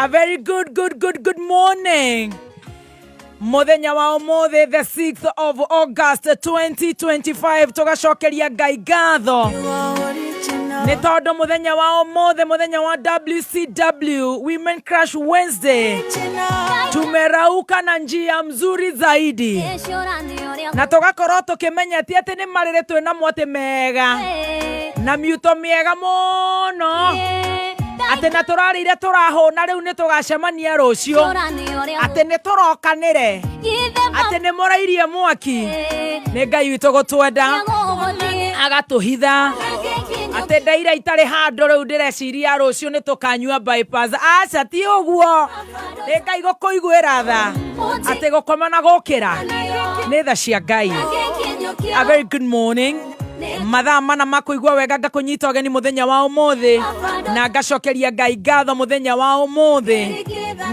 A very good, good, good, good morning. Mũthenya wa ũmũthĩ, the 6th of August 2025, tũgacokeria Ngai ngatho nĩ tondũ mũthenya wa ũmũthĩ, mũthenya wa WCW, Women Crush Wednesday, tumerauka na njia mzuri zaidi na tũgakorwo tũkĩmenyetie atĩ nĩ marĩrĩ twĩ namo atĩ mega na miuto mĩega mũno, atĩ na tũrarĩire tũrahũna. Rĩu nĩ tũgacemania rũciũ, atĩ nĩ tũrokanĩre, atĩ nĩ mũrairie mwaki. Nĩ Ngai witũ gũtwenda, agatũhitha atĩ ndaira itarĩ handũ. Rĩu ndĩreciria rũciũ nĩ tũkanyua bypass. Aca, ti ũguo. Nĩ Ngai gũkũiguĩra tha, atĩ gũkoma na gũkĩra nĩ tha cia Ngai. A very good morning. Mathaa 4 ma kũigua wega. Ngakũnyita ũgeni mũthenya wa ũmũthĩ na ngacokeria Ngai ngatho mũthenya wa ũmũthĩ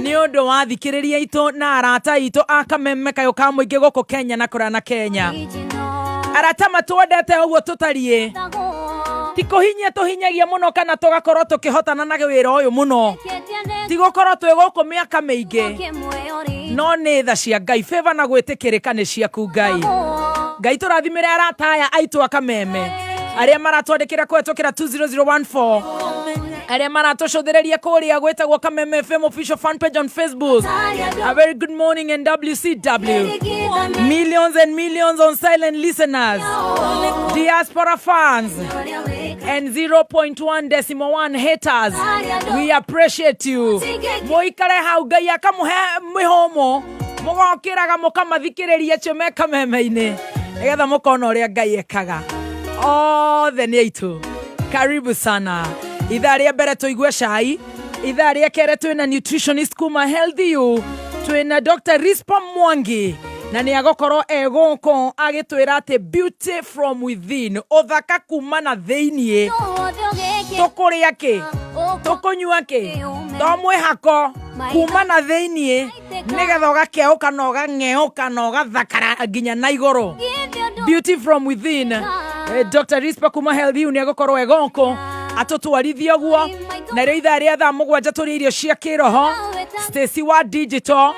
nĩ ũndũ wa thikĩrĩria itũ na arata itũ a Kameme Kayũ ka Mũingĩ gũkũ Kenya na kũraya na Kenya. Arata matwendete ũguo tũtariĩ, ti kũhinyia tũhinyagia mũno kana tũgakorwo tũkĩhotana na wĩra ũyũ mũno, ti gũkorwo twĩ gũkũ mĩaka mĩingĩ, no nĩ tha cia Ngai. Favor na gwĩtĩkĩrĩka nĩ ciaku, Ngai. Ngai tũrathimĩre arata aya aitũ a Kameme, arĩa maratwandĩkĩra kũhetũkĩra 20014, arĩa maratũcũthĩrĩria kũrĩa gwĩtagwo Kameme FM official fan page on Facebook. A very good morning and WCW. Millions and millions on silent listeners, diaspora fans and 0.1 decimal 1 haters, we appreciate you. Mũikare hau, Ngai akamũhe mĩhũmũ, mũgokĩraga mũkamathikĩrĩria acio me Kameme-inĩ nĩgetha mũkona ũrĩa Ngai ekaga. Othe nĩ aitũ, karibu sana. Ithaa rĩa mbere tũigue cai, ithaa rĩa kerĩ twĩna nutritionist kuma Healthy You, twĩna Dr. Rispa Mwangi, na nĩ agũkorwo e gũkũ agĩtwĩra atĩ beauty from within, ũthaka kuma na thĩiniĩ. Tũkũrĩa kĩ, tũkũnyua kĩ, to mwĩhako kuma na thĩiniĩ nĩgetha ũgakeũka na ũgang'eũka na ũgathakara nginya na igũrũ. Beauty from within. Dr. Rispa kuma Health You nĩ agũkorwo e gũkũ atũtwarithie ũguo. Narĩo ithaa rĩa thaa 7 tũrĩ irio cia kĩroho. Stacy wa digital,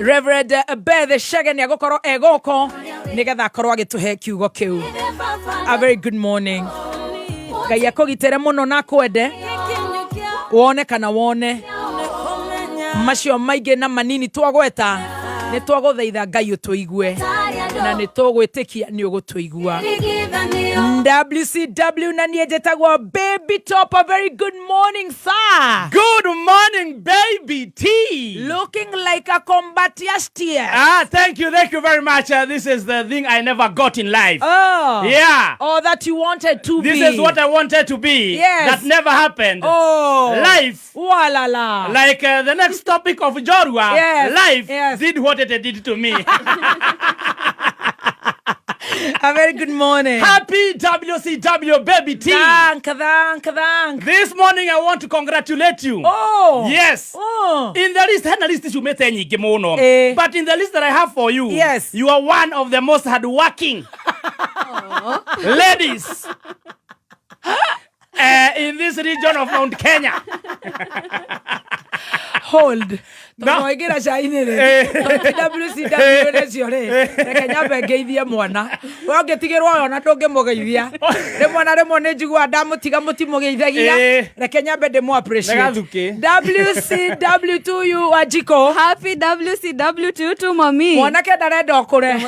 Reverend Beth Shege nĩ agũkorwo e gũkũ nĩgetha akorwo agĩtũhe kiugo kĩu. A very good morning. Ngai akũgitĩre mũno na akwende, wone kana wone macio maingĩ na manini twagweta. Nĩ twagũthaitha Ngai ũtũigue, na nĩ tũgwĩtĩkia nĩ ũgũtũigua. WCW na niĩ njĩtagwo Baby Top. A very good morning, sir. Good morning, Baby T. Looking like a combatiastia. Ah, thank you very much. This is the thing I never got in life. Oh. Yeah. Oh, that you wanted to This be. Is what I wanted to be. That never happened. Oh. Life, Walala. like the next topic of Jorua, life did what it did to me. A very good morning. Happy WCW, Baby T. Thank, thank, thank. This morning I want to congratulate you. Oh. Yes. Oh. In the list, hena list ciumĩte nyingĩ mũno. But in the list that I have for you, you are one of the most hardworking ladies in this region of Mount Kenya. Hold. No. Tondũ waingĩra cai-inĩ rĩ, WCW nacio rĩ, reke nyambe ngeithie mwana. We ũngĩtigĩrwo ũyũ ona ndũngĩmũgeithia rĩmwe na rĩmwe. Nĩ njiguaga ndamũtiga mũtimũgeithagia. Reke nyambe ndĩmũ appreciate. Nĩgathukĩ. WCW to you, Wanjikũ. Happy WCW to you too, mommy. Mwanake ndarenda ũkũre.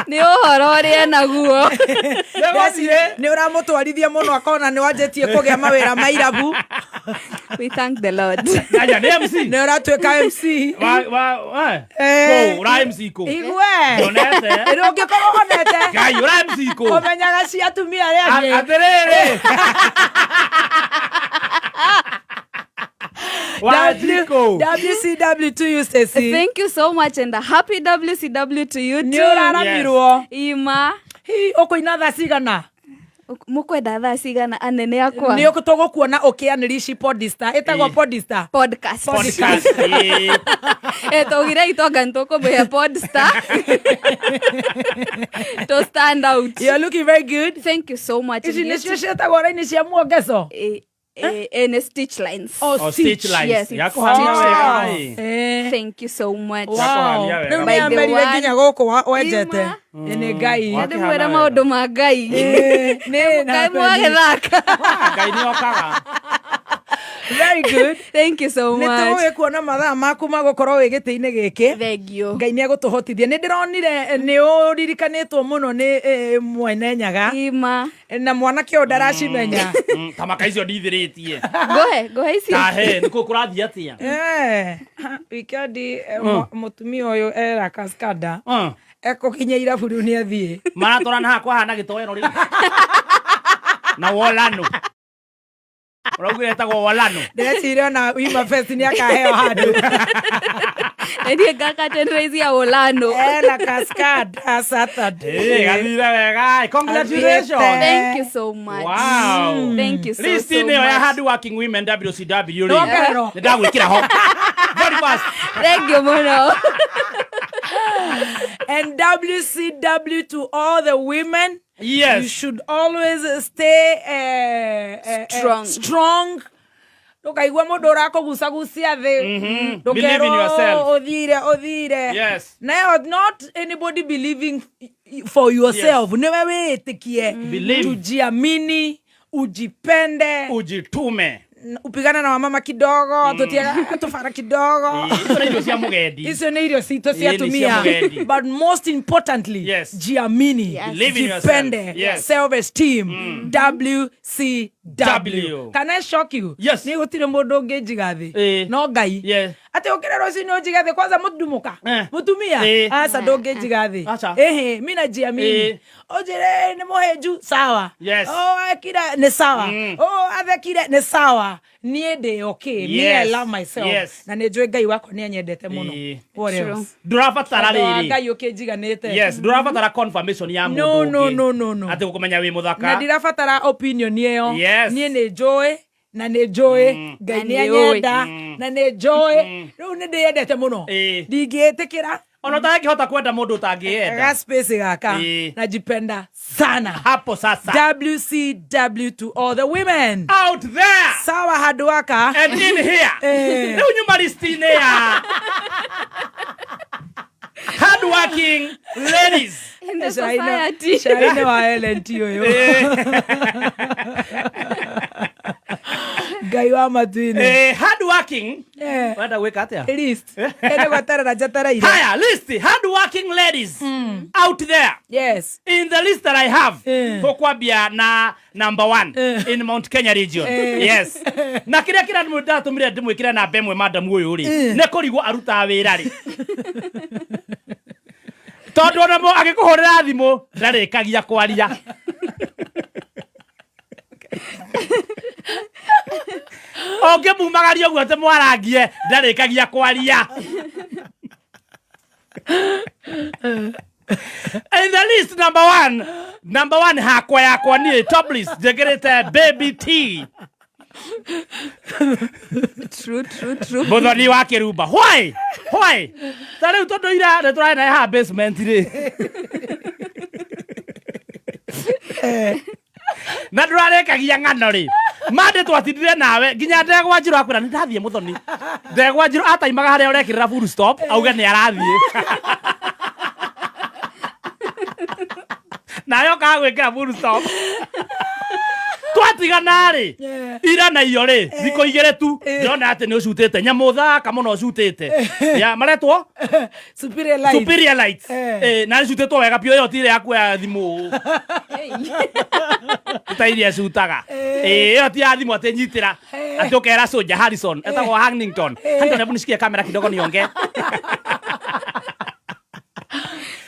Nĩ ũhoro ũrĩa naguo. Nĩ ũramũtwarithia mũno, akona nĩ wanjĩtie kũgĩa mawĩra ma irabu. We thank the Lord. Aya, nĩ MC. Nĩ ũratuĩka MC. Wa, Kũ, ũra MC kũ? Igue. Ndonete. Ĩrĩ ũngĩkorwo honete. Ngai, ũra MC kũ? Ũmenyaga cia atumia arĩa angĩ. Atĩrĩrĩ. Wanjikũ. WCW to you, Stacy. Thank you so much and a happy WCW to you Nĩ too. ũraramirwo. Ima. Hi, ũkũina thaa cigana? Mũkwenda thaa cigana, anene akwa? Nĩ tũgũkuona ũkĩanĩrici podista ĩtagwo podista. Podcast. Podcast. Twaugire itonga nĩtũkũmũhe podstar to stand out. You're looking very good. Thank you so much. Ici nĩcio ciĩtagwo raini cia muongeco. Nĩ stitch lines. Oh, Oh, stitch lines. Yes, it's Yakuhania stitch wega, lines. ĩ. Eh. Thank you so much. Wow. Yakuhania wega. Rĩu By the nĩamerire one. nginya gũkũ wenjete. Ima. Ĩ, nĩ Ngai. Wa- Ndĩmwĩra maũndũ ma Ngai. Eh, nĩ na Ngai mwagĩthaka. Ngai nĩ okaga. Very good. Thank you so Nĩ much. tũgũgĩ kuona mathaa maku ma gũkorwo wĩ gĩtĩ-inĩ gĩkĩ. Thank you. Ngai nĩ egũtũhotithia. Nĩ ndĩronire nĩ ũririkanĩtwo mũno nĩ mwene Nyaga Ima. na mwanake ũyũ ndaracimenya. Ta maka icio ndithĩrĩtie. Ngohe, ngohe icio. Tahe, nĩ kũ kũrathiĩ atĩa? Eh, weekend mũtumia ũyũ era kaskada Ekũkinya irabu rĩu nĩ athiĩ. Maratwarana haha kwahana gĩtoero rĩu. Na wolano. Ũraugire etagwo wolano. Ndĩreciria ona Wima Fest nĩ akaheo handũ. Na niĩ ngakatendraisi ya Wolano. Ena kaskada Saturday. Eh, gathire wega. Congratulations. Athiĩte. Thank you so much. Wow. Thank you so, List so ĩno ya much. hard working women WCW rĩ. Nĩwongererwo. Nĩ ndagwĩkĩra ho. Very fast. Thank you mũno. And WCW to all the women. Yes. You should always stay Strong. Strong. Ndũkaigua mũndũ ũrakũgucagucia thĩ. Believe in yourself. Ũthire ũthire. Yes. Nayo not anybody believing for yourself. Nĩwe wĩĩtĩkie. Believe. Tujiamini, ujipende, Ujitume. upigane na wamama kidogo, tũtiega tũbara kidogo. Icio nĩ irio cia mũgendi. Icio nĩ irio citũ cia Ĩĩ, nĩ cia atumia. mũgendi. But most importantly, Yes. jiamini. Yes. Believe in yourself. Jipende. Yes. Self esteem. WCW. W. Can I shock you? Yes. Nĩ gũtirĩ mũndũ ũngĩnjiga thĩ. Ĩĩ. No Ngai. Yes. Atĩ ũkĩre rũcinĩ ũnjige thĩ kwanza mũndumũka. Eh. Mũtumia. Ĩĩ. Aca ndũngĩnjiga thĩ. Aca. Ĩhĩ, mi najiamini. Ĩĩ. Ũnjĩre nĩ mũhĩnju, sawa. Yes. Oh, ekire nĩ sawa. Oh, athekire nĩ sawa. Niĩ ndĩ okay. Me, I Yes. love myself. Yes. Na nĩ njũĩ Ngai wakwa nĩ anyendete mũno. Ĩĩ. What True. else? Ndũrabatara Tondũ wa rĩrĩ. Ngai ũkĩnjiganĩte. Yes, ndũrabatara confirmation ya No, mũndũ no, ũngĩ. no, no, no. Atĩ gũkũmenya wĩ Na mũthaka. ndirabatara opinion ĩyo. Yes. Niĩ nĩ njũĩ na nĩ njũĩ Ngai Na nĩ nĩ ũĩ. anyenda na nĩ njũĩ rĩu nĩ ndĩyendete mũno. Ĩĩ. Ndingĩtĩkĩra Ona ũtangĩhota kwenda mũndũ ũtangĩenda. ga space gaka. Ĩĩ. Najipenda sana. Hapo sasa. WCW to all the women. Out there. Sawa handũ waka. And in here. Eh. Rĩu nyuma list-inĩ ya hardworking ladies. In the society. Shaine wa Ellen ti ũyũ. Ngai wa matu-inĩ. Eh, hardworking. Eh. Ũrenda gwĩka atĩa? List. Ene gweterera njetereire. Haya, list hardworking ladies out there. Yes. In the list that I have, Eh. tũkwambia na number one Eh. in Mount Kenya region. Eh. Yes. Na kĩrĩa kĩrĩa ndatũmire ndĩmwĩkĩre namba ĩmwe madam ũyũ rĩ, Eh. nĩ kũrigwo arutaga wĩra rĩ. Tondũ ona agĩkũhũrĩra thimũ ndarĩkagia kwaria. Ũngĩmumagaria ũguo atĩ mwarangie ndarĩkagia kwaria. In the list number one hakwa yakwa niĩ top list njĩkĩrĩte Baby T. True, true, true. Mũthoni wa Kĩrumba. Why? Why? Ta rĩu tondũ ira nĩ tũrarĩ naye haha basement rĩ. Na ndũrarĩkagia ng'ano rĩ. Mande twatindire nawe nginya ndegwa njirũ akwĩra nĩ ndathiĩ Mũthoni. Ndegwa njirũ ataimaga harĩa ũrekĩrĩra full stop auge nĩ arathiĩ. Nawe ũkaga gwĩkĩra full stop. Twatigana rĩ Yeah. ira na iyo rĩ thikũ igĩrĩ tu ndĩrona atĩ nĩ ũcutĩte nyamũ thaka mũno ũcutĩte ya maretwo Superior life. Superior Lights. Eh. Eh, na icutĩtwo wega biũ ĩyo ti ĩrĩa ya kuoya thimũ ta iria cutaga. Ĩyo ti ya thimũ atĩ nyitĩra atĩ ũkera Soja Harrison etagwo Hannington. Hannington, hebu nishikie kamera kidogo niongee.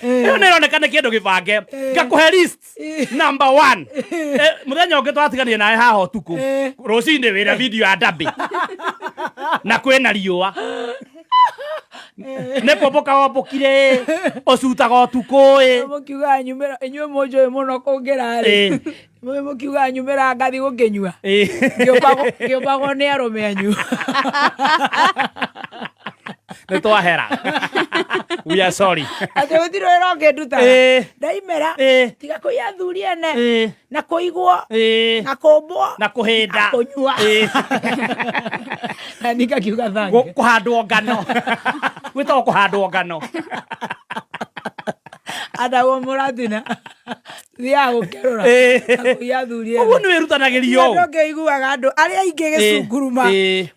Ĩyo nĩ ĩroneka nĩ kĩndũ gĩbange. Ngakũhe list number one. Mũthenya ũngĩ twatiganire nawe haha ũtukũ. Rũcinĩ wĩna video ya Derby. Na kwĩna riũa. Nĩ kũmbũka wombũkire ũcutaga ũtukũ ĩ. Mũkiugaga nyumĩra inyuĩ mũnjũĩ mũno kũngĩra rĩ. Mũkiugaga nyumĩra ngathi gũkĩnyua. Ngĩũmbagwo nĩ arũme anyu. Nĩ twahera. We are sorry. Atĩ gũtirĩ wĩra ũngĩ ndutaga. Ndaimĩra tiga kũiya athuri ene na kũigwo na kũmbwo Na kũhĩnda. Na kũnyua. Na nikakiuga thank you. Kũhandwo ngano. Gwĩtagwo kũhandwo ngano. Andagwo mũratina thiaga gũkerũra na kũiya athuri ene. Ũguo nĩ wĩrutanagĩria Andũ ũũ. ngĩiguaga andũ arĩa aingĩ gĩcunguruma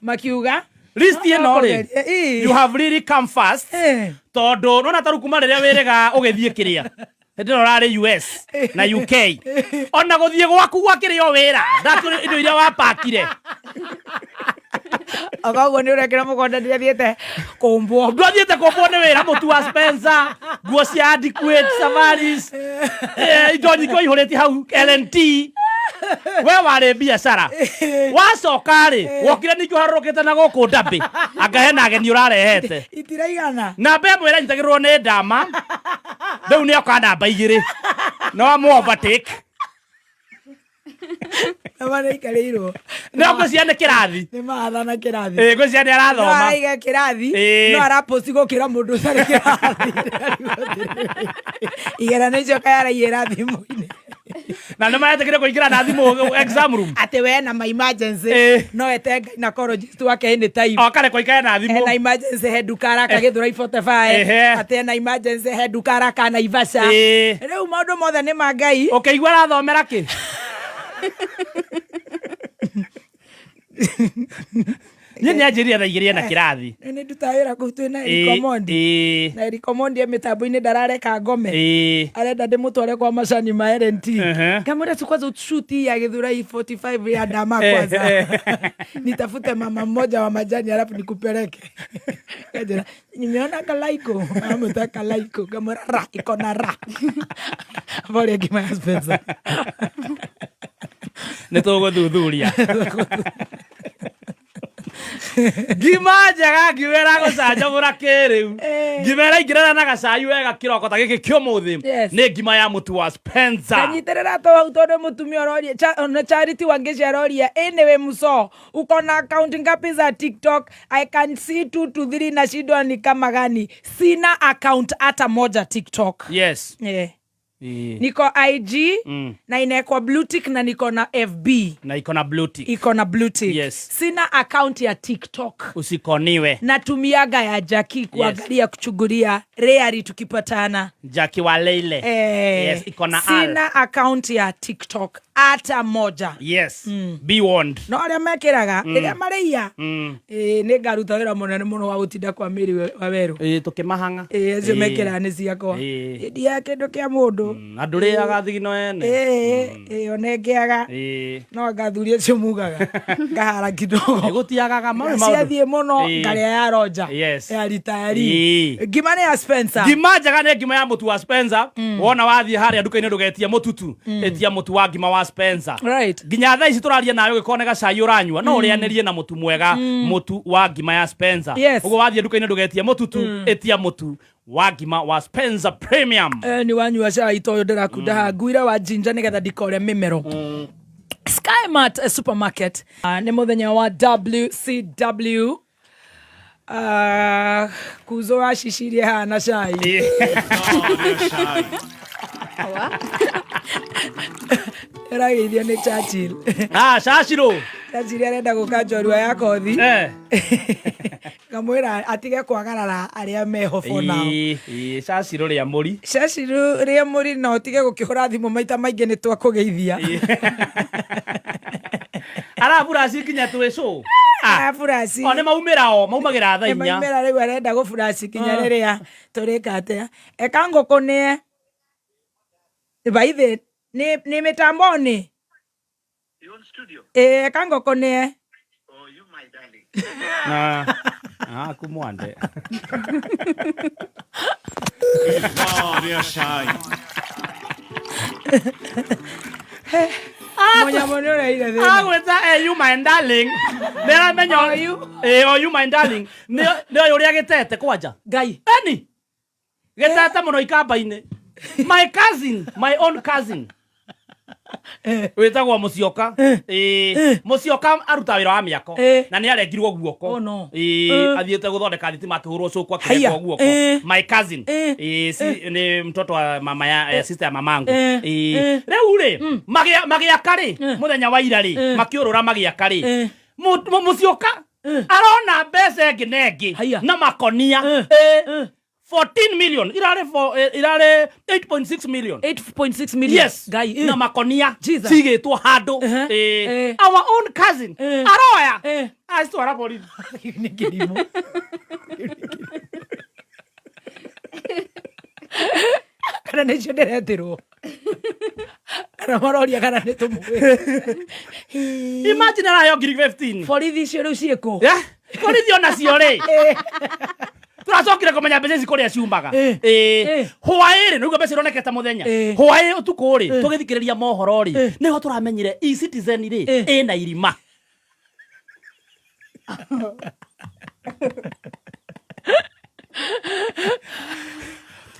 makiuga List ĩno rĩ, Kũgeria, ii. you have really come fast. Tondũ nona ta rĩu kuma rĩrĩa wĩrĩga ũgĩthiĩ kĩrĩa hĩndĩ ĩno ũrarĩ US na UK, ona gũthiĩ gwaku gwakĩrĩ o wĩra, ndakĩrĩ indo iria wapakire. Oga ũguo nĩ ũrekĩra mũkonde ndiathiĩte kũmbwo. Ndwathiĩte kũmbwo nĩ wĩra, mũtu wa Spencer, nguo cia Adequate Safaris, indo nyingĩ waihũrĩtie hau L&T. We warĩ biacara, wacoka rĩ, wokire ningĩ ũharũrũkĩte na gũkũ ndambĩ, anga hena ageni ũrarehete. Itiraigana. Namba ĩmwe ĩranyitagĩrĩrwo nĩ ndama, rĩu nĩ oka namba igĩrĩ, no amũ overtake. Na maraikarĩirwo. No ngwĩciria nĩ kĩrathi. Nĩ mahathana kĩrathi. Ĩ, ngwĩciria nĩ No arathoma. araiga kĩrathi. No araposti gũkĩra mũndũ ũtarĩ kĩrathi. Igeranio icio kaĩ araiyĩra thimũ-inĩ. Na nĩ maretĩkĩrio kũingĩra na thimũ exam room. Atĩ we na ma emergency no ete gynecologist wake anytime. Okare kũikare na thimũ. Ena emergency he nduka araka Gĩthũrai 45. Atĩ ena emergency he nduka araka Naivasha. Rĩu maũndũ mothe nĩ ma Ngai. Ũkĩigua arathomera kĩ? Niĩ nĩ anjĩrire thaa igĩrĩ ena kĩrathi. Nĩ ndutaga wĩra kũu twĩna Eric Omondi. Na Eric Omondi e mĩtambo-inĩ, ndarareka ngome. Arenda ndĩmũtware kwa macani ma L&T. Ngamwĩra tu kwanza shuti ya Githurai 45 ya ndama kwanza, nitafute mama mmoja wa majani alafu nikupeleke. Kanjĩra nimeona kalaiko, amwĩta kalaiko, ngamwĩra ra iko na ra Pole ngima ya Spencer. Nĩ tũgũthuthuria ngima njega, ngima ĩragũcanjamũra kĩrĩu, ngima ĩraingĩrana na gacai wega kĩroko ta gĩkĩ kĩa ũmũthĩ. Nĩ ngima ya mũtu wa Spencer. Kanyitĩrĩra to hau tondũ mũtumia ũroria na Charity Wangeci aroria anyway, muso uko na account ngapi za TikTok? I can see two to three, nashindwa ni kama gani. Sina account hata moja TikTok. Niko IG na inaekwa blue tick na niko na FB. Na iko na blue tick. Iko na blue tick. Sina account ya TikTok. Usikoniwe. Natumiaga ya Jackie kuangalia, kuchungulia rarely tukipatana. Jackie wa Leile. Yes, iko na R. Sina account ya TikTok hata moja. Yes, be warned. No arĩa mekĩraga rĩrĩa marĩia, nĩ ngaruta wĩra mũnene mũno wa gũtinda kwa mĩri wa werũ. Tũkĩmahang'a. Acio mekĩraga nĩ ciakwa. Ndiaga kĩndũ kĩa mũndũ. Na ndũrĩaga thigino ene. Ĩĩ, one ngĩaga. No ngathuri acio mugaga ngahara kidogo. Gũtiagaga mau nĩ maũndũ. Ciathiĩ mũno ngarĩa ya Roja ya ritayari. Ngima nĩ ya Spencer. Ngima njega nĩ ngima ya mũtu wa Spencer. Wona wathiĩ harĩa nduka-inĩ, ndũgetie mũtutu, ĩtia mũtu wa ngima wa Spencer. Nginya thaa ici tũraria nawe, ũgĩkorwo nĩ gacai ũranyua, no ũrĩanĩrie na mũtu mwega, mũtu wa ngima ya Spencer. Ũguo wathiĩ nduka-inĩ, ndũgetie mũtutu, ĩtia mũtu wa ngima wa Spencer Premium. Nĩ wanyua cai ta ũyũ ndĩrakunda haha, nguire wa ginger nĩgetha ndikore mĩmero. Skymart Supermarket. Nĩ mũthenya wa WCW. Kuzo wa cicirie haha na cai. Wa? Ĩrageithio nĩ Churchill. Ah, cacirũ. Churchill arenda gũka njorua ya kothi. Ngamwĩra atige kwagarara arĩa meho for now. Ĩĩ, cacirũ rĩa mũri. Churchill rĩa mũri, na ũtige gũkĩhũra thimũ maita maingĩ, nĩ twakũgeithia. Araburaci nginya twĩ cũ. Araburaci. O nĩ maumĩra, o maumagĩra thaa 4. Maumĩra rĩu arenda gũburaci kinya rĩrĩa tũrĩka atĩa. Eka ngũkũ nĩe baithi nĩ mĩtambo-nĩ. You on studio? Ĩĩ, eka ngũkũ nĩe. Oh, you my darling. Ah, ah, kumwande. Gloria Shai. Mũnyamũ nĩ ũreire thĩna. Agwĩta you my darling. Nĩ aramenya Oh, you. Oh, you my darling. Nĩ nĩ ũrĩa gĩtete kwanja. Ngai. Eni. Gĩtete mũno ikamba-inĩ. My cousin, my own cousin. Wĩtagwo Mũcioka. Ĩĩ, Mũcioka aruta wĩra wa mĩako na nĩ arengirwo guoko. Oh, no. Ĩĩ, athiĩte gũthondeka thitima akĩhũrwo cũkũ Haiya. akĩrengwo guoko. My cousin. Ĩĩ, si, nĩ mtoto wa mama ya sister ya mamangu. Ĩĩ, rĩu rĩ magĩaka rĩ mũthenya wa ira rĩ makĩũrũra magĩaka rĩ Mũcioka arona mbeca ĩngĩ na ĩngĩ Haiya. na makonia. Ĩĩ, 14 million irarĩ irarĩ 8.6 million. 8.6 million. Yes. Ngai. Na makonia Jesus. cigĩtwo handũ. Uh-huh. Our own cousin aroya acitwara borithi. Nĩ kĩrimũ. Kana nĩcio ndĩretirwo, kana maroria kana nĩ tũmũĩ. Imagine araheo ngiri 15. Borithi icio rĩu ciĩkũ? Yeah? Borithi onacio rĩ tũracokire kũmenya mbeca ici kũrĩa ciumaga. Hwaĩ rĩ nĩguo mbeca ironekete mũthenya. Hwaĩ ũtukũ rĩ tũgĩthikĩrĩria mohoro rĩ nĩho tũramenyire e-Citizen rĩ ĩna irima.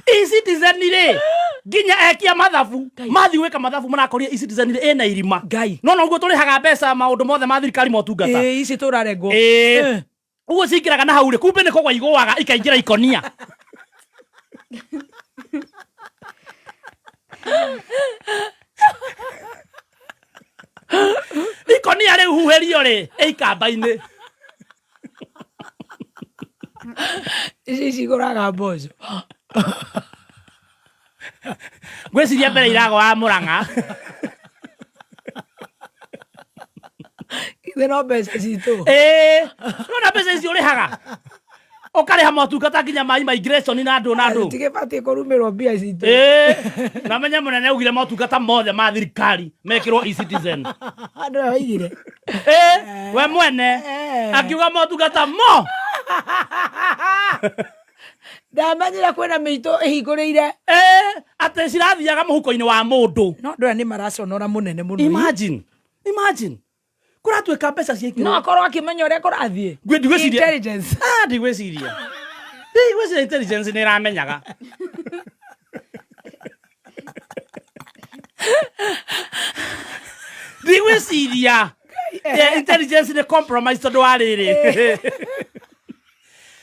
E-Citizen rĩ nginya ekia mathabu mathiĩ gwĩka mathabu marakorire e-Citizen rĩ ĩna irima. Ngai. No noguo tũrĩhaga mbeca maũndũ mothe ma thirikari motungata. Ici tũrarengwo. Ũguo cingĩraga na hau rĩ kumbe nĩ kũgwa igũaga ikaingĩra ikonia. Ikonia rĩu huhĩrio rĩ ĩikamba-inĩ. Ici cigũraga mboco. Ngwĩciria mbere iragwa Mũrang'a. Ithe no mbeca citũ. Ĩĩ, nona mbeca icio ũrĩhaga ũkarĩha motungata nginya ma immigration na andũ na andũ. Tigĩbatiĩ kũrumĩrwo mbia citũ. Ĩĩ, na menye mũnene augire motungata mothe ma thirikari mekĩrwo e-Citizen. Andũ aya oigire. Ĩĩ, we mwene akiuga motungata mo. Ndamenyire kwĩna mĩitũ ĩhingũrĩire. Ĩĩ, atĩ cirathiaga mũhuko-inĩ wa mũndũ. No andũ aya nĩ maraconora mũnene mũno. Imagine, imagine kũratuĩka mbeca No ciekĩrwo. akorwo akĩmenya ũrĩa kũrathiĩ. Ndigwĩciria. Intelligence. Ah, ndigwĩciria ndigwĩciria intelligence nĩ ĩramenyaga. Ndigwĩciria. Yeah, intelligence nĩ compromise tondũ wa rĩrĩ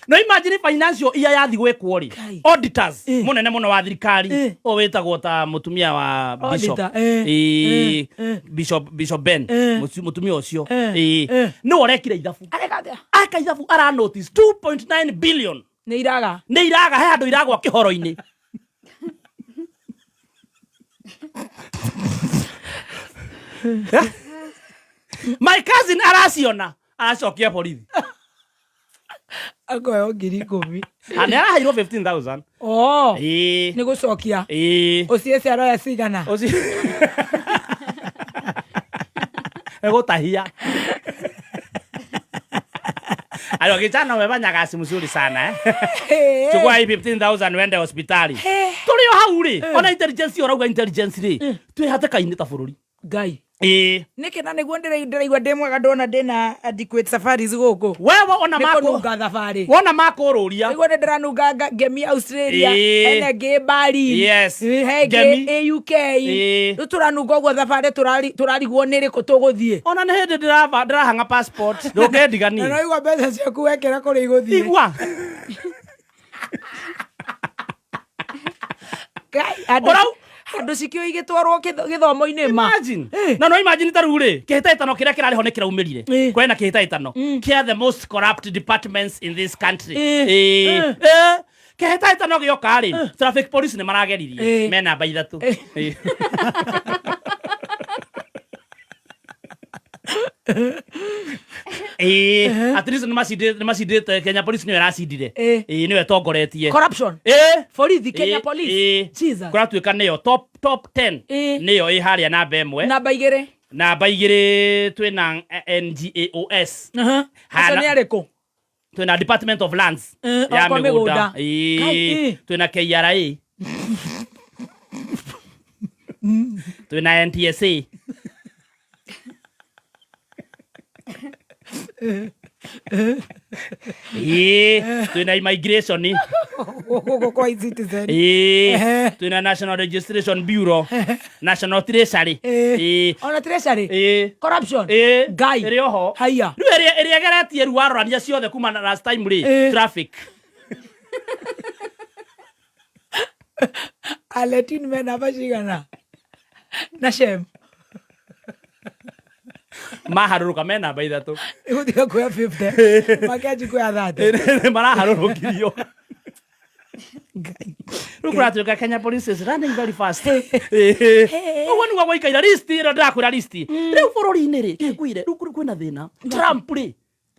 no imagine financial ia yathi gwĩkwo rĩ Kai. auditors mũnene mũno wa thirikari ũyũ wĩtagwo ta mũtumia wa bishop. Auditor, Ĩĩ, bishop Ben. Mũtumia ũcio. Ĩĩ, nĩwe ũrekire ithabu. Areka atĩa? Aka ithabu ara notice 2.9 billion Nĩ iraga. Nĩ iraga he handũ iragwa kĩhoro-inĩ. My cousin araciona aracokia borithi. Akoheo 10,000. Ah, nĩ araheirwo 15,000. Oh. Ĩĩ. Nĩ gũcokia. Ĩĩ. Ũciĩce aroya cigana. Ũcio egũtahia ayo kijana umefanya kazi mzuri sana, eh? Chukua hii 15,000 uende hospitali. Tũrĩ o hau rĩ ona intelligence ũrauga intelligence rĩ twĩ hatĩka-inĩ ta bũrũri. Ngai. Ĩĩ. Nĩkĩ na nĩguo ndĩraigua ndĩ mwega ndona ndĩna adequate safaris gũkũ. Wewe ona Nĩ makũ kũnunga thabarĩ. wona makũrũria. Nĩguo nĩ ndĩranunga ngemi Australia. Hena ĩngĩ Berlin. Yes. He ĩngĩ Ngemi. ĩ UK. Ĩĩ. Rĩu tũranunga ũguo thabarĩ tũrarigwo nĩ rĩkũ tũgũthiĩ. Ona nĩ hĩndĩ ndĩrahang'a passport ndũngĩndigania. Na no igua mbeca ciaku wekĩra kũrĩa igũthiĩ. Igua. Ngai, andũ andũ cikĩũĩ igĩtwarwo gĩthomo-inĩ ma. Imagine. Na no imagine ta rĩu rĩ kĩhĩtahĩtano kĩrĩa kĩrarĩ ho nĩ kĩraumĩrire. Kwĩna kĩhĩtahĩtano kĩa the most corrupt departments in this country. Ĩĩ. Ĩĩ. Kĩhĩtahĩtano gĩoka rĩ traffic police nĩ marageririe me namba 3. Ĩĩ. Ĩĩ, at least nĩ macindĩte Kenya Police nĩyo ĩracindire. Ĩĩ, nĩyo ĩtongoretie. Corruption. Ĩĩ. Borithi Kenya Ĩĩ, Police. Ĩĩ. Jesus. Kũratuĩka nĩyo top 10. Nĩyo ĩ harĩa namba 1. Namba 2. Namba 2 twĩna NGAOS. Acio nĩ arĩkũ? Twĩna Department of Lands ya okwa mĩgũnda. Mĩgũnda. Ĩĩ. Kai, ĩĩ. Twĩna KRA. Twĩna NTSA. Ĩĩ, twĩna immigration. Gũkũ kwa e-citizen. Ĩĩ, Ehe. twĩna National Registration Bureau, National Treasury. Ĩĩ. Ĩĩ. Ona treasury. Ĩĩ. Corruption. Ĩĩ. Ngai. Ĩrĩ oho. Haiya. Rĩu ĩrĩa ĩgeretie rĩu warorania ciothe kuma na last time rĩ, Ĩĩ. traffic. Aletin me namba cigana? Na Shem. Maharũrũka me namba 3. Ĩgũtiga kuoya 50. Makeanji kuoya 30. Maraharũrũkirio. Ngai. Rĩu kũratuĩka Kenya Police is running very fast. Ũguo nĩguo gũikaire list ĩno ndĩrakwĩra list. Rĩu bũrũri-inĩ rĩ, ngĩkwĩre rĩu kwĩna thĩna. Trump rĩ,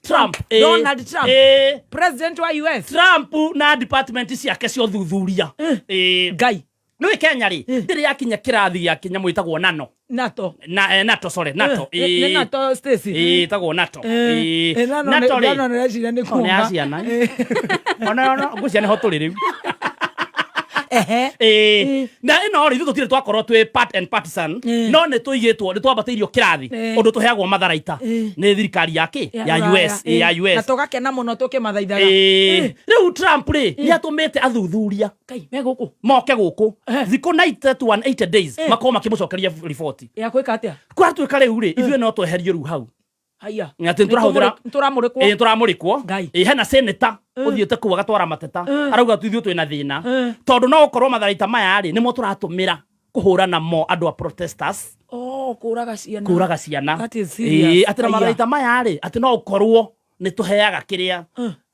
Trump, ĩĩ. Donald Trump. Ĩĩ. President wa US. Trump na department ciake cia ũthuthuria. Ĩĩ. Ngai. Nĩũĩ Kenya rĩ, ndĩrĩ yakinya kĩrathi gĩa kĩnyamũ ĩtagwo nano. NATO. Na NATO, sorry, NATO. Nĩ Ĩĩ. NATO Stacy. Ĩĩ, ĩtagwo NATO. Ĩĩ. Ĩĩ, NATO NATO rĩ. Nano nĩreciria nĩ O, nĩ ya kuonga. ciana. Ona ona ngwĩciria nĩho tũrĩ rĩu. Ehe. Ĩĩ. Na ĩno rĩ, ithuĩ tũtirĩ twakorwo twĩ part and partisan, no nĩ tũigĩtwo, nĩ twambatĩirio kĩrathi, ũndũ tũheagwo matharaita nĩ thirikari ya kĩ? Ya US, ĩĩ, ya Na US. tũgakena mũno tũkĩmathaithaga. Ĩĩ. Rĩu Trump rĩ, nĩ atũmĩte athuthuria Ngai, me gũkũ. moke gũkũ thikũ 90 to 180 days makorwo makĩmũcokeria riboti. Ya gwĩka atĩa? Kũratuĩka rĩu rĩ, ithuĩ no tweherio rĩu hau. Haiya. Atĩ nĩtũrahũthĩra Nĩtũramũrĩkwo. Ĩĩ, nĩtũramũrĩkwo. Ngai. Ĩĩ, hena senator ũthiĩte kũu agatwara mateta arauga tu ithuĩ twĩna thĩna tondũ no gũkorwo matharaita maya rĩ nĩmo tũratũmĩra kũhũra namo andũ a protesters Oh, kũraga ciana. kũraga ciana. That is serious. Ĩĩ, atĩ na Aya. matharaita maya rĩ atĩ no ũkorwo nĩ tũheaga kĩrĩa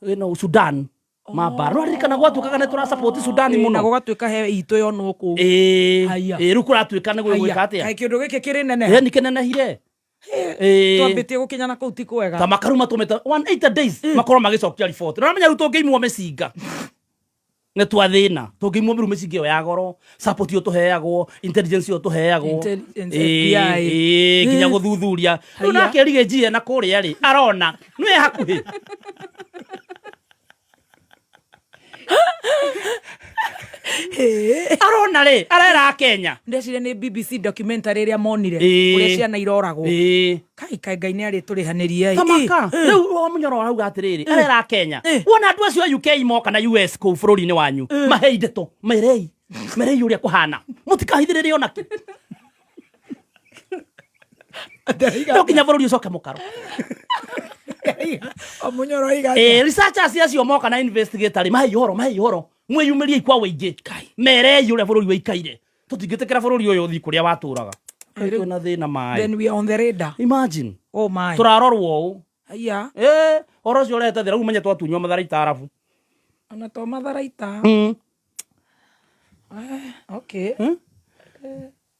ĩno Sudan mambara no ririkana gwatuĩkaga nĩ tũrasupport Sudan Ĩĩ, na mũno. gũgatuĩka he itũ yonwo kũu. Ĩĩ, Haiya. ĩĩ, rĩu kũratuĩka nĩ gwĩka atĩa Kaĩ kĩũndũ gĩkĩ kĩrĩ nene. Ĩĩ, nĩ kĩnenehire. Ĩĩ. Twambĩtie gũkinya na kũu ti kwega. Ta makaru matũmĩte 180 days makorwo magĩcokia riboti. Na ũramenya rĩu tũngĩimwo mĩcinga nĩ twathĩna, tũngĩimwo rĩu mĩcinga ĩyo ya goro, support ĩyo tũheagwo, intelligence ĩyo tũheagwo. Intelligence, Ĩĩ, FBI. ĩĩ, nginya gũthuthuria. Rĩu Haiya. nake Riggy na kũrĩa rĩ arona nĩ hakuhĩ. Arona rĩ arera Kenya. Ndeciria nĩ BBC documentary ĩrĩa monire Ĩĩ. ũrĩa ciana iroragwo. Ĩĩ. Kai kai Ngai nĩ arĩtũrĩhanĩria. Tamaka rĩu o Mũnyoro arauga atĩrĩrĩ arera Kenya wona andũ acio a UK moka na US kũu bũrũri-inĩ wanyu mahei ndeto merei merei ũrĩa kũhana mũtikahithĩrĩre ona kĩ no nginya bũrũri ũcoke mũkaro. O Mũnyoro oiga Ĩĩ, researchers acio moka na investigator rĩ mahei ũhoro, mahei ũhoro, mwĩyumĩriei kwa wĩingĩ, merei ũrĩa bũrũri wĩikaire, tũtingĩtĩkĩra bũrũri ũyũ ũthiĩ kũrĩa watũraga. Kwĩna thĩna maĩ. Then we are on the radar. Imagine. Oh my. Tũrarorwo ũũ. Haiya. Ĩĩ, ũhoro ũcio ũrehete thĩna rĩu ũmenye twatunywo matharaita arabu. Ona to matharaita. Okay.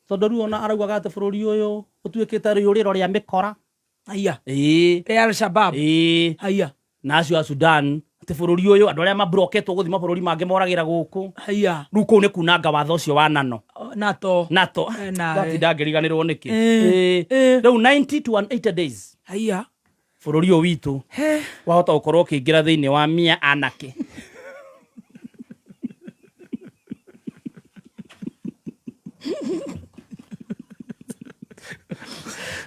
Tondũ rĩu ona araugaga atĩ bũrũri ũyũ ũtuĩkĩte rĩũrĩro rĩa mĩkora. Haiya. Ĩĩ. Rĩa Al-Shabaab. Ĩĩ. Haiya. Na acio a Sudan atĩ bũrũri ũyũ andũ arĩa mabroketwo gũthiĩ mabũrũri mangĩ moragĩra gũkũ. Haiya. Rĩu kũu nĩ kunanga watho ũcio wa nano. NATO. NATO. Nawe. Ndatinda ngĩriganĩrwo nĩkĩ. Ĩĩ. Ĩĩ. Ĩĩ. Rĩu 90 to 180 days Haiya. bũrũri ũyũ witũ He. wahota gũkorwo ũkĩingĩra thĩinĩ wa mia anake.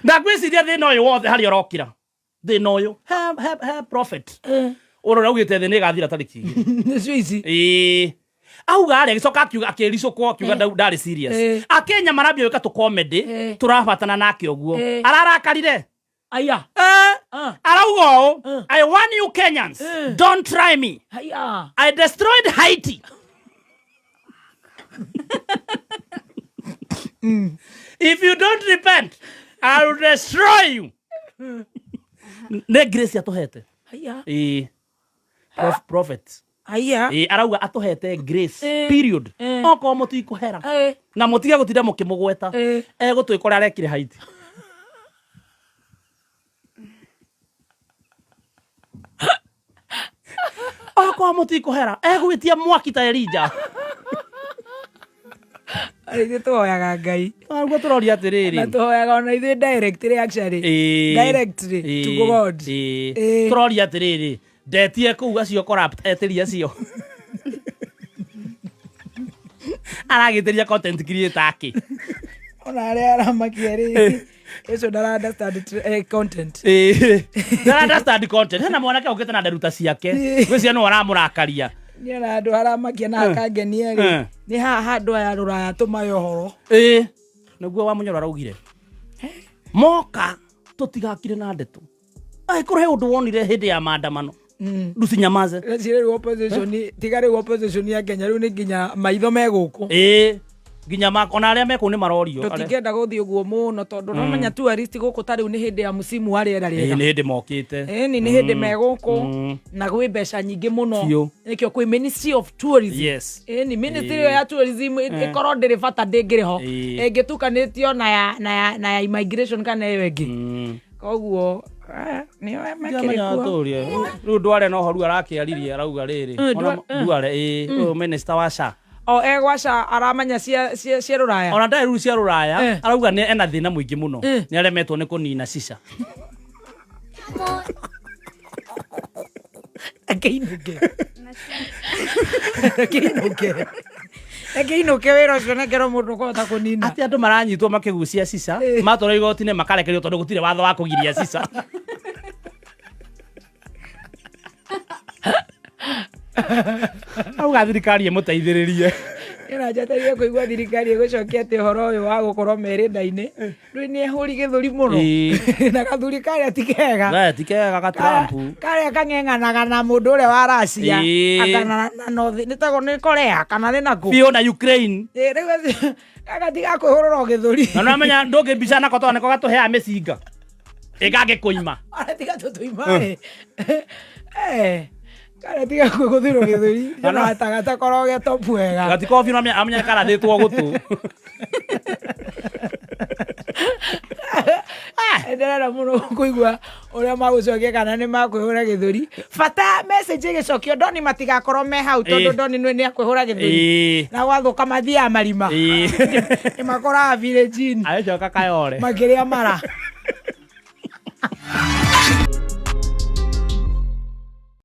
Na ngwĩciria thĩna ũyũ wothe harĩa ũrokĩra thĩna ũyũ he prophet ũrĩa augĩte thĩ nĩ ĩgathira tarĩki 2. Nĩcio ici. Ĩĩ. Auga rĩ agĩcoka akiuga akĩricũkwo akiuga ndarĩ serious. Ĩĩ. Akenya marambia gwĩka tũ comedy Ĩĩ. tũrabatana nake ũguo. Ĩĩ. Ararakarire. Haiya. Ah. Arauga ũũ, I warn you Kenyans, don't try me. Haiya. I destroyed Haiti. If you don't repent, I will destroy you. Nĩ grace atũhete. Haiya. Ĩĩ. Prophet. Haiya. Ĩĩ, arauga atũhete grace. Ĩĩ. Period. Ĩĩ. Okorwo mũtikũhera. Ĩĩ. Na mũtige gũtinda mũkĩmũgweta. Ĩĩ. Egũtwĩka ũrĩa arekire Haiti. Okorwo mũtikũhera, egwĩtia mwaki ta Elijah. Ithuĩ tũhoyaga Ngai. Ũguo tũroria atĩrĩrĩ. Na tũhoyaga ona ithuĩ directly actually. Ĩĩ. Directly to Ĩĩ. God. Ĩĩ. Ĩĩ. Tũroria atĩrĩrĩ, ndetie kũu acio corrupt etĩria acio. Aragĩtĩria content creator akĩ. Ona arĩa aramakia rĩ. Ũcio ndara understand content. Ĩĩ. Ndara understand content. Hena mwanake ũkĩte na nderuta ciake. Gwĩciria nĩwe aramũrakaria. Niĩ ona handũ haramakia na hakangenia rĩ nĩ haha handũ aya rũraya tũmae ũhoro. Ĩĩ, nĩguo wa Mũnyoro araugire moka tũtigakire na ndeto, angĩkorwo he ũndũ wonire hĩndĩ ya maandamano, nducinyamaze. Reciria rĩu opposition, tiga rĩu opposition ya Kenya, rĩu nĩ nginya maitho me gũkũ. Ĩĩ, nginya ona arĩa mekũu nĩ marorio. Tũtingĩenda gũthiĩ ũguo mũno tondũ nomenya tourist gũkũ ta rĩu nĩ hĩndĩ ya mũcimu wa rĩera Ĩĩ, rĩega. nĩ hĩndĩ mokĩte. Ĩni nĩ hĩndĩ me gũkũ na gwĩ mbeca nyingĩ mũno. Biũ. Nĩkĩo kwĩ Ministry of Tourism. Ĩni ministry ĩyo ya tourism ĩkorwo ndĩrĩ bata, ndĩngĩrĩ ho ĩngĩtukanĩtio na ya immigration kana ĩyo ĩngĩ. Koguo nĩo mekĩrĩ Ndiramenya kuo. tũrie. Rĩu ndware no horu arakĩaririe, arauga rĩrĩ ona ndware, ĩĩ, ũyũ minister wa SHA. O egwaca aramenya cia rũraya. Ona ndarĩ rĩu cia rũraya. Arauga nĩ ena thĩna mũingĩ mũno, nĩ aremetwo nĩ kũnina cica. Akĩinũke, akĩinũke, akĩinũke wĩra ũcio nengerwo mũndũ ũkũhota kũnina. Atĩ andũ maranyitwo makĩgucia cica, matwarwo igoti-inĩ makarekererio tondũ gũtirĩ watho wa kũgiria cica. Auga thirikari ĩmũteithĩrĩrie. Ĩna njetereire kũigua thirikari ĩgũcokia atĩ ũhoro ũyũ wa gũkorwo merĩ nda-inĩ rĩu nĩ ehũri gĩthũri mũno. Na gathuri karĩa ti kega. We, ti kega ga Trump. Karĩa kang'eng'anaga na mũndũ ũrĩa wa Russia. Aka na North, nĩ tagwo nĩ Korea kana nĩ nakũ. Biũ, na Ukraine. Ĩĩ, rĩu gaka ti gakwĩhũrũra o gĩthũri. Na nĩwamenya ndũngĩmbica nako tondũ nĩko gatũheaga mĩcinga ĩgagĩkũima. Ona tiga tũtũima-ĩ. Eh, karĩa tiga kwĩgũthĩrwo gĩthũri gatakorwo getopu wega. Gatikobi amenya karathĩtwo gũtũ. Ndĩrenda mũno kũigua ũrĩa magũcokia kana nĩ makwĩhũra gĩthũri, bata message ĩgĩcokio ndoni matigakorwo me hau tondũ ndoni nĩ akwĩhũra gĩthũri. Na gwathũka mathiaga marima. Nĩ makoraga village-inĩ Agĩcoka kayore makĩrĩa mara.